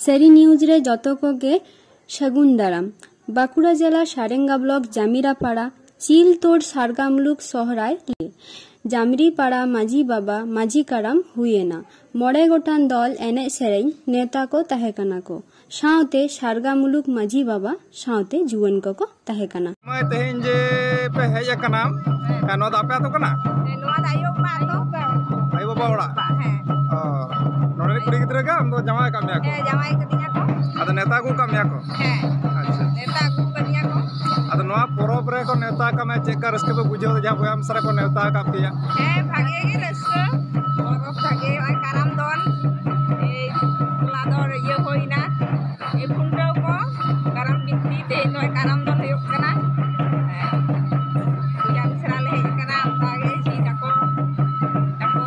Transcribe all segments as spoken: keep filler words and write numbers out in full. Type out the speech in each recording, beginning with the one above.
ᱥᱟᱹᱨᱤ ᱱᱤᱭᱩᱡᱽ ᱨᱮ ᱡᱚᱛᱚ ᱠᱚᱜᱮ ᱥᱟᱹᱜᱩᱱ ᱫᱟᱨᱟᱢ᱾ ᱵᱟᱸᱠᱩᱲᱟ ᱡᱮᱞᱟ ᱥᱟᱨᱮᱝᱜᱟ ᱵᱞᱚᱠ ᱡᱟᱢᱤᱨᱟᱯᱟᱲᱟ ᱪᱤᱞ ᱛᱳᱲ ᱥᱟᱨᱜᱟ ᱢᱩᱞᱩᱠ ᱥᱚᱦᱨᱟᱭ᱾ ᱡᱟᱢᱨᱤᱯᱟᱲᱟ ᱢᱟᱹᱡᱷᱤ ᱵᱟᱵᱟ ᱢᱟᱹᱡᱷᱤ ᱠᱟᱨᱟᱢ ᱦᱩᱭᱮᱱᱟ᱾ ᱢᱚᱬᱮ ᱜᱚᱴᱟᱝ ᱫᱚᱞ ᱮᱱᱮᱡ ᱥᱮᱨᱮᱧ ᱱᱮᱣᱛᱟ ᱠᱚ ᱛᱟᱦᱮᱸ ᱠᱟᱱᱟ ᱠᱚ᱾ ᱥᱟᱶᱛᱮ ᱥᱟᱨᱜᱟ ᱢᱩᱞᱩᱠ ᱢᱟᱹᱡᱷᱤ ᱵᱟᱵᱟ ᱥᱟᱶᱛᱮ ᱡᱩᱣᱟᱹᱱ ᱠᱚᱠᱚ ᱛᱟᱦᱮᱸ ᱠᱟᱱᱟ᱾ ᱱᱚᱜᱼᱚᱭ ᱛᱮᱦᱮᱧ ᱡᱮ ᱯᱮ ᱦᱮᱡ ᱟᱠᱟᱱᱟ, ᱦᱮᱸ, ᱱᱚᱣᱟ ᱫᱚ ᱟᱯᱮ ᱟᱹᱛᱩ ᱠᱟᱱᱟ? ᱦᱮᱸ, ᱱᱚᱣᱟ ᱫᱚ ᱟᱭᱳ ᱵᱟᱵᱟ ᱟᱹᱛᱩ᱾ ᱟᱭᱳ ᱵᱟᱵᱟ ᱚᱲᱟᱜ? ᱦᱮᱸ᱾ ᱚ, ᱱᱚᱰᱮ ᱨᱮᱱ ᱠᱩᱲᱤ ᱜᱤᱫᱽᱨᱟᱹ ᱜᱮ ᱟᱢ ᱫᱚ ᱡᱟᱶᱟᱭ ᱟᱠᱟᱫ ᱢᱮᱭᱟ ᱠᱚ? ᱦᱮᱸ, ᱡᱟᱶᱟᱭ ᱟᱠᱟᱫᱤᱧᱟ ᱠᱚ᱾ ᱟᱫᱚ ᱱᱮᱣᱛᱟ ᱟᱹᱜᱩ ᱟᱠᱟᱫ ᱢᱮᱭᱟ ᱠᱚ? ᱦᱮᱸ᱾ ᱟᱪᱪᱷᱟ᱾ ᱱᱮᱣᱛᱟ ᱟᱹᱜᱩ ᱟᱠᱟᱫᱤᱧᱟ ᱠᱚ᱾ ᱟᱫᱚ ᱱᱚᱣᱟ ᱯᱚᱨᱚᱵᱽ ᱨᱮ ᱠᱚ ᱱᱮᱣᱛᱟ ᱟᱠᱟᱫ ᱢᱮᱭᱟ, ᱪᱮᱫ ᱞᱮᱠᱟ ᱨᱟᱹᱥᱠᱟᱹ ᱯᱮ ᱵᱩᱡᱷᱟᱹᱣ ᱮᱫᱟ ᱡᱟᱦᱟᱸ ᱵᱚᱭᱦᱟ ᱢᱤᱥᱨᱟ ᱠᱚ ᱱᱮᱣᱛᱟ ᱟᱠᱟᱫ ᱯᱮᱭᱟ? ᱦᱮᱸ, ᱵᱷᱟᱜᱮ ᱜᱮ ᱨᱟᱹᱥᱠᱟᱹ᱾ ᱯᱚᱨᱚᱵᱽ ᱵᱷᱟᱜᱮ, ᱱᱚᱜᱼᱚᱭ ᱠᱟᱨᱟᱢ ᱫᱚᱱ, ᱮᱭ ᱦᱚᱞᱟ ᱫᱚ ᱤᱭᱟᱹ ᱦᱩᱭᱱᱟ, ᱮᱭ ᱠᱷᱩᱱᱴᱟᱹᱣ ᱠᱚ, ᱠᱟᱨᱟᱢ ᱵᱤᱱᱛᱤ, ᱛᱮᱦᱮᱧ ᱱᱚᱜᱼᱚᱭ ᱠᱟᱨᱟᱢ ᱫᱚᱱ ᱦᱩᱭᱩᱜ ᱠᱟᱱᱟ᱾ ᱦᱮᱸ, ᱵᱚᱭᱦᱟ ᱢᱤᱥᱨᱟ ᱞᱮ ᱦᱮᱡ ᱟᱠᱟᱱᱟ, ᱚᱱᱠᱟ ᱜᱮ ᱡᱷᱤ ᱛᱟᱠᱚ, ᱛᱟᱠᱚ᱾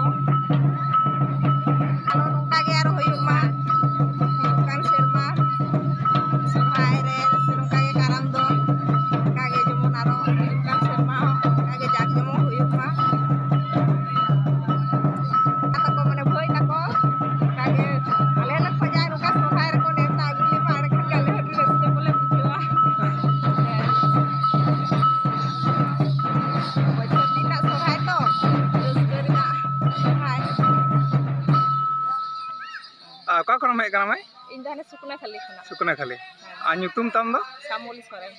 ᱟᱨᱚ ᱱᱚᱝᱠᱟ ᱜᱮ ᱟᱨᱚ ᱦᱩᱭᱩᱜ ᱢᱟ, ᱦᱤᱡᱩᱜ ᱠᱟᱱ ᱥᱮᱨᱢᱟ ᱥᱚᱨᱦᱟᱭ ᱨᱮ ᱱᱚᱝᱠᱟ ᱜᱮ ᱠᱟᱨᱟᱢ ᱫᱚᱱ, ᱚᱱᱠᱟ ᱜᱮ ᱡᱮᱢᱚᱱ ᱟᱨᱚ ᱦᱤᱡᱩᱜ ᱠᱟᱱ ᱥᱮᱨᱢᱟ ᱦᱚᱸ ᱚᱱᱠᱟ ᱜᱮ ᱡᱟᱠ ᱡᱚᱢᱚᱠ ᱦᱩᱭᱩᱜ ᱢᱟ᱾ ᱛᱟᱠᱚ, ᱢᱟᱱᱮ ᱵᱷᱟᱹᱭ ᱛᱟᱠᱚ, ᱚᱱᱠᱟ ᱜᱮ ᱟᱞᱮ ᱞᱮ ᱠᱷᱚᱡᱟ, ᱱᱚᱝᱠᱟ ᱥᱚᱨᱦᱟᱭ ᱨᱮᱠᱚ ᱱᱮᱣᱛᱟ ᱟᱹᱜᱩ ᱞᱮᱢᱟ, ᱮᱸᱰᱮᱠᱷᱟᱱ ᱜᱮ ᱟᱞᱮ ᱟᱹᱰᱤ ᱨᱟᱹᱥᱠᱟᱹ ᱠᱚᱞᱮ ᱵᱩᱡᱷᱟᱹᱣᱟ᱾ ᱦᱮᱸ᱾ ᱵᱚᱪᱷᱚᱨ ᱫᱤᱱ ᱨᱮᱱᱟᱜ ᱥᱚᱨᱦᱟᱭ ᱛᱚ, ᱨᱟᱹᱥᱠᱟᱹ ᱨᱮᱱᱟᱜ ᱥᱚᱨᱦᱟᱭ᱾ ᱟᱨ ᱚᱠᱟ ᱠᱷᱚᱱᱮᱢ ᱦᱮᱡ ᱠᱟᱱᱟ ᱢᱟᱹᱭ? ᱤᱧ ᱫᱚ ᱦᱟᱱᱮ ᱥᱩᱠᱱᱟᱹ ᱠᱷᱟᱹᱞᱤ ᱠᱷᱚᱱᱟᱜ᱾ ᱥᱩᱠᱱᱟᱹ ᱠᱷᱟᱹᱞᱤ᱾ ᱦᱮᱸ᱾ ᱟᱨ ᱧᱩᱛᱩᱢ ᱛᱟᱢ ᱫᱚ? ᱥᱟᱢᱚᱞᱤ ᱥᱚᱨᱮᱱ᱾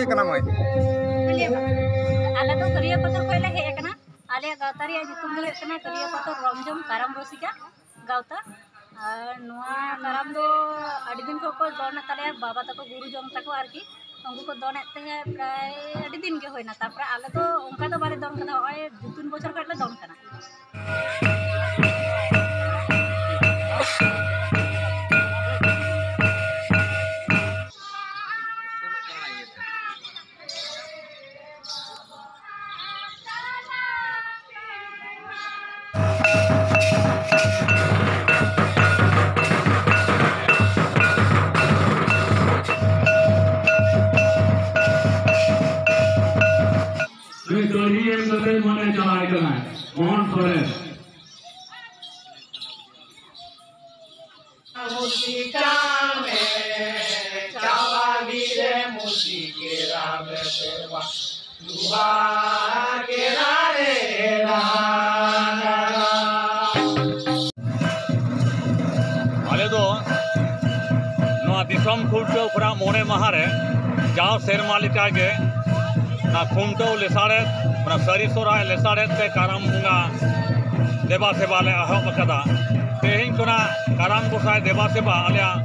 ᱠᱟᱱᱟ ᱢᱟᱹᱭ? ᱟᱞᱮ ᱫᱚ ᱠᱟᱹᱞᱤᱭᱟᱹ ᱯᱟᱛᱷᱚᱨ ᱠᱷᱚᱱ ᱞᱮ ᱦᱮᱡ ᱟᱠᱟᱱᱟ᱾ ᱟᱞᱮᱭᱟᱜ ᱜᱟᱶᱛᱟ ᱨᱮᱭᱟᱜ ᱧᱩᱛᱩᱢ ᱫᱚ ᱦᱩᱭᱩᱜ ᱠᱟᱱᱟ ᱠᱟᱹᱞᱤᱭᱟᱹ ᱯᱟᱛᱷᱚᱨ ᱨᱚᱢᱡᱚᱢ ᱠᱟᱨᱟᱢ ᱨᱩᱥᱤᱠᱟ ᱜᱟᱶᱛᱟ᱾ ᱟᱨ ᱱᱚᱣᱟ ᱠᱟᱨᱟᱢ ᱫᱚ ᱟᱹᱰᱤ ᱫᱤᱱ ᱠᱷᱚᱱ ᱠᱚ ᱫᱚᱱᱮᱫ ᱛᱟᱞᱮᱭᱟ, ᱵᱟᱵᱟ ᱛᱟᱠᱚ, ᱜᱩᱨᱩ ᱡᱚᱱ ᱛᱟᱠᱚ ᱟᱨᱠᱤ, ᱩᱱᱠᱩ ᱠᱚ ᱫᱚᱱᱮᱫ ᱛᱟᱦᱮᱸᱫ ᱯᱨᱟᱭ ᱟᱹᱰᱤ ᱫᱤᱱ ᱜᱮ ᱦᱩᱭᱱᱟ᱾ ᱛᱟᱨᱯᱚᱨᱮ ᱟᱞᱮ ᱫᱚ ᱚᱱᱠᱟ ᱫᱚ ᱵᱟᱞᱮ ᱫᱚᱱ ᱠᱟᱫᱟ, ᱱᱚᱜᱼᱚᱭ ᱫᱩ ᱛᱤᱱ ᱵᱚᱪᱷᱚᱨ ᱠᱷᱚᱱ ᱞᱮ ᱫᱚᱱ ᱠᱟᱱᱟ᱾ ᱱᱩᱭ ᱫᱟᱹᱲᱦᱤ ᱮᱢ ᱠᱟᱛᱮ ᱢᱟᱱᱮ ᱪᱟᱞᱟᱣ ᱠᱟᱱᱟᱭ ᱢᱳᱦᱚᱱ ᱥᱚᱨᱮᱱ᱾ ᱢᱩᱥᱤᱠᱟ ᱢᱮ, ᱪᱟᱣᱟᱞᱤ ᱨᱮ ᱢᱩᱥᱤᱠᱮᱨᱟ ᱢᱮ ᱥᱮᱨᱣᱟ, ᱫᱩᱣᱟ ᱠᱮᱨᱟ ᱨᱮ ᱨᱟ, ᱨᱟ, ᱨᱟ᱾ ᱟᱞᱮ ᱫᱚ ᱱᱚᱣᱟ ᱫᱤᱥᱚᱢ ᱠᱷᱩᱱᱴᱟᱹᱣ ᱠᱷᱚᱱᱟᱜ ᱢᱚᱬᱮ ᱢᱟᱦᱟ ᱨᱮ ᱡᱟᱣ ᱥᱮᱨᱢᱟ ᱞᱮᱠᱟ ᱜᱮ ᱚᱱᱟ ᱠᱷᱩᱱᱴᱟᱹᱣ ᱞᱮᱥᱟᱲᱮᱫ, ᱚᱱᱟ ᱥᱟᱹᱨᱤ ᱥᱚᱨᱦᱟᱭ ᱞᱮᱥᱟᱲᱮᱫ ᱛᱮ ᱠᱟᱨᱟᱢ ᱵᱚᱸᱜᱟ ᱫᱮᱵᱟ ᱥᱮᱵᱟ ᱞᱮ ᱮᱦᱚᱵ ᱟᱠᱟᱫᱟ᱾ ᱛᱮᱦᱮᱧ ᱠᱷᱚᱱᱟᱜ ᱠᱟᱨᱟᱢ ᱜᱚᱸᱥᱟᱭ ᱫᱮᱵᱟ ᱥᱮᱵᱟ ᱟᱞᱮᱭᱟᱜ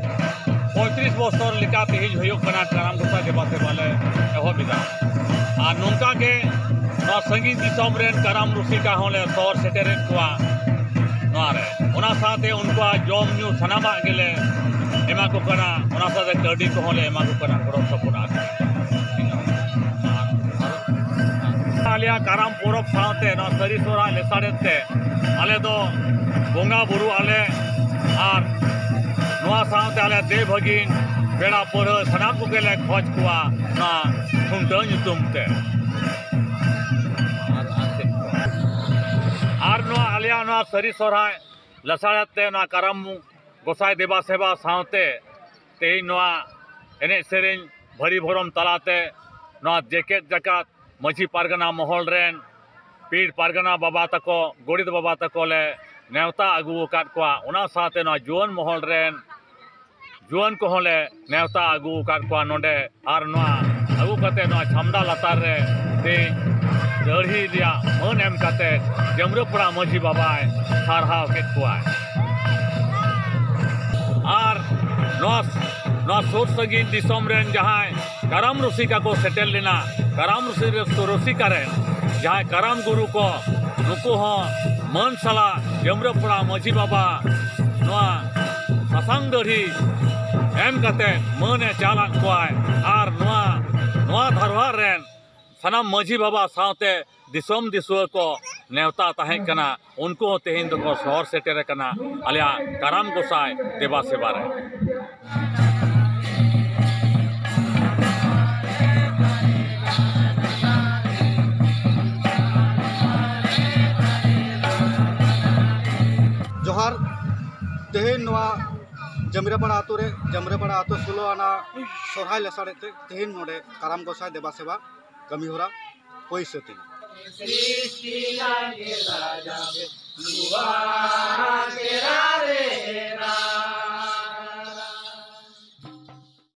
ᱯᱚᱸᱭᱛᱨᱤᱥ ᱵᱚᱪᱷᱚᱨ ᱞᱮᱠᱟ ᱛᱮᱦᱮᱧ ᱦᱩᱭᱩᱜ ᱠᱟᱱᱟ, ᱠᱟᱨᱟᱢ ᱜᱚᱸᱥᱟᱭ ᱫᱮᱵᱟ ᱥᱮᱵᱟ ᱞᱮ ᱮᱦᱚᱵ ᱮᱫᱟ᱾ ᱟᱨ ᱱᱚᱝᱠᱟ ᱜᱮ ᱱᱚᱣᱟ ᱥᱟᱺᱜᱤᱧ ᱫᱤᱥᱚᱢ ᱨᱮᱱ ᱠᱟᱨᱟᱢ ᱨᱩᱥᱤᱠᱟ ᱦᱚᱸᱞᱮ ᱥᱚᱦᱚᱨ ᱥᱮᱴᱮᱨᱮᱫ ᱠᱚᱣᱟ ᱱᱚᱣᱟ ᱨᱮ᱾ ᱚᱱᱟ ᱥᱟᱶᱛᱮ ᱩᱱᱠᱩᱣᱟᱜ ᱡᱚᱢ ᱧᱩ ᱥᱟᱱᱟᱢᱟᱜ ᱜᱮᱞᱮ ᱮᱢᱟ ᱠᱚ ᱠᱟᱱᱟ, ᱚᱱᱟ ᱥᱟᱶᱛᱮ ᱠᱟᱹᱣᱰᱤ ᱠᱚᱦᱚᱸ ᱞᱮ ᱮᱢᱟ ᱠᱚ ᱠᱟᱱᱟ, ᱜᱚᱲᱚ ᱥᱚᱯᱚᱦᱚᱫ᱾ ᱟᱞᱮᱭᱟᱜ ᱠᱟᱨᱟᱢ ᱯᱚᱨᱚᱵᱽ ᱥᱟᱶᱛᱮ ᱱᱚᱣᱟ ᱥᱟᱹᱨᱤ ᱥᱚᱦᱨᱟᱭ ᱞᱮᱥᱟᱲᱮᱫ ᱛᱮ ᱟᱞᱮ ᱫᱚ ᱵᱚᱸᱜᱟ ᱵᱩᱨᱩ ᱟᱞᱮ ᱟᱨ ᱱᱚᱣᱟ ᱥᱟᱶᱛᱮ ᱟᱞᱮ ᱫᱮᱣ ᱵᱷᱟᱹᱜᱤᱱ ᱯᱮᱲᱟ ᱯᱟᱹᱲᱦᱟᱹ ᱥᱟᱱᱟᱢ ᱠᱚᱜᱮ ᱞᱮ ᱠᱷᱚᱡᱽ ᱠᱚᱣᱟ ᱱᱚᱣᱟ ᱠᱷᱩᱱᱴᱟᱹᱣ ᱧᱩᱛᱩᱢ ᱛᱮ᱾ ᱟᱨ ᱱᱚᱣᱟ ᱟᱞᱮᱭᱟᱜ ᱱᱚᱣᱟ ᱥᱟᱹᱨᱤ ᱥᱚᱦᱨᱟᱭ ᱞᱟᱥᱟᱲᱦᱮᱫ ᱛᱮ ᱱᱚᱣᱟ ᱠᱟᱨᱟᱢ ᱜᱚᱸᱥᱟᱭ ᱫᱮᱵᱟ ᱥᱮᱵᱟ ᱥᱟᱶᱛᱮ ᱛᱮᱦᱮᱧ ᱱᱚᱣᱟ ᱮᱱᱮᱡ ᱥᱮᱨᱮᱧ ᱵᱷᱟᱹᱨᱤ ᱵᱷᱚᱨᱚᱢ ᱛᱟᱞᱟᱛᱮ ᱱᱚᱣᱟ ᱡᱮᱜᱮᱛ ᱡᱟᱠᱟᱛ ᱢᱟᱹᱡᱷᱤ ᱯᱟᱨᱜᱟᱱᱟ ᱢᱚᱦᱚᱞ ᱨᱮᱱ, ᱯᱤᱲ ᱯᱟᱨᱜᱟᱱᱟ ᱵᱟᱵᱟ ᱛᱟᱠᱚ, ᱜᱚᱰᱮᱛ ᱵᱟᱵᱟ ᱛᱟᱠᱚ ᱞᱮ ᱱᱮᱣᱛᱟ ᱟᱹᱜᱩ ᱟᱠᱟᱫ ᱠᱚᱣᱟ᱾ ᱚᱱᱟ ᱥᱟᱶᱛᱮ ᱱᱚᱣᱟ ᱡᱩᱣᱟᱹᱱ ᱢᱚᱦᱚᱞ ᱨᱮᱱ ᱡᱩᱣᱟᱹᱱ ᱠᱚᱦᱚᱸ ᱞᱮ ᱱᱮᱣᱛᱟ ᱟᱹᱜᱩ ᱟᱠᱟᱫ ᱠᱚᱣᱟ ᱱᱚᱰᱮ᱾ ᱟᱨ ᱱᱚᱣᱟ ᱟᱹᱜᱩ ᱠᱟᱛᱮ ᱱᱚᱣᱟ ᱪᱷᱟᱢᱰᱟ ᱞᱟᱛᱟᱨ ᱨᱮ ᱛᱮᱦᱮᱧ ᱫᱟᱹᱲᱦᱤ ᱨᱮᱭᱟᱜ ᱢᱟᱹᱱ ᱮᱢ ᱠᱟᱛᱮ ᱡᱟᱹᱢᱨᱟᱹᱯᱟᱲᱟ ᱢᱟᱹᱡᱷᱤ ᱵᱟᱵᱟᱭ ᱥᱟᱨᱦᱟᱣ ᱠᱮᱫ ᱠᱚᱣᱟᱭ᱾ ᱟᱨ ᱱᱚᱣᱟ, ᱱᱚᱣᱟ ᱥᱩᱨ ᱥᱟᱺᱜᱤᱧ ᱫᱤᱥᱚᱢ ᱨᱮᱱ ᱡᱟᱦᱟᱸᱭ ᱠᱟᱨᱟᱢ ᱨᱩᱥᱤᱠᱟ ᱠᱚ ᱥᱮᱴᱮᱨ ᱞᱮᱱᱟ, ᱠᱟᱨᱟᱢ ᱨᱩᱥᱤ-, ᱨᱩᱥᱤᱠᱟ ᱨᱮᱱ ᱡᱟᱦᱟᱸᱭ ᱠᱟᱨᱟᱢ ᱜᱩᱨᱩ ᱠᱚ, ᱱᱩᱠᱩ ᱦᱚᱸ ᱢᱟᱹᱱ ᱥᱟᱞᱟᱜ ᱡᱟᱹᱢᱨᱟᱹᱯᱟᱲᱟ ᱢᱟᱹᱡᱷᱤ ᱵᱟᱵᱟ ᱱᱚᱣᱟ ᱥᱟᱥᱟᱝ ᱫᱟᱹᱲᱦᱤ ᱮᱢ ᱠᱟᱛᱮ ᱢᱟᱹᱱ ᱮ ᱪᱟᱞ ᱟᱫ ᱠᱚᱣᱟᱭ᱾ ᱟᱨ ᱱᱚᱣᱟ, ᱱᱚᱣᱟ ᱫᱷᱟᱨᱣᱟᱨ ᱨᱮᱱ ᱥᱟᱱᱟᱢ ᱢᱟᱹᱡᱷᱤ ᱵᱟᱵᱟ ᱥᱟᱶᱛᱮ ᱫᱤᱥᱚᱢ ᱫᱤᱥᱩᱣᱟᱹ ᱠᱚ ᱱᱮᱣᱛᱟ ᱛᱟᱦᱮᱸ ᱠᱟᱱᱟ, ᱩᱱᱠᱩ ᱦᱚᱸ ᱛᱮᱦᱮᱧ ᱫᱚᱠᱚ ᱥᱚᱦᱚᱨ ᱥᱮᱴᱮᱨ ᱟᱠᱟᱱᱟ ᱟᱞᱮᱭᱟᱜ ᱠᱟᱨᱟᱢ ᱜᱚᱸᱥᱟᱭ ᱫᱮᱵᱟ ᱥᱮᱵᱟ ᱨᱮ᱾ ᱡᱚᱦᱟᱨ᱾ ᱛᱮᱦᱮᱧ ᱱᱚᱣᱟ ᱡᱟᱹᱢᱨᱟᱹᱯᱟᱲᱟ ᱟᱛᱳ ᱨᱮ, ᱡᱟᱹᱢᱨᱟᱹᱯᱟᱲᱟ ᱟᱛᱳ ᱥᱳᱞᱳ ᱟᱱᱟ ᱥᱚᱨᱦᱟᱭ ᱞᱮᱥᱟᱲᱦᱮᱫ ᱛᱮ ᱛᱮᱦᱮᱧ ᱱᱚᱰᱮ ᱠᱟᱨᱟᱢ ᱜᱚᱸᱥᱟᱭ ᱫᱮᱵᱟ ᱥᱮᱵᱟ ᱠᱟᱹᱢᱤ ᱦᱚᱨᱟ ᱦᱩᱭ ᱥᱟᱹᱛ ᱮᱱᱟ᱾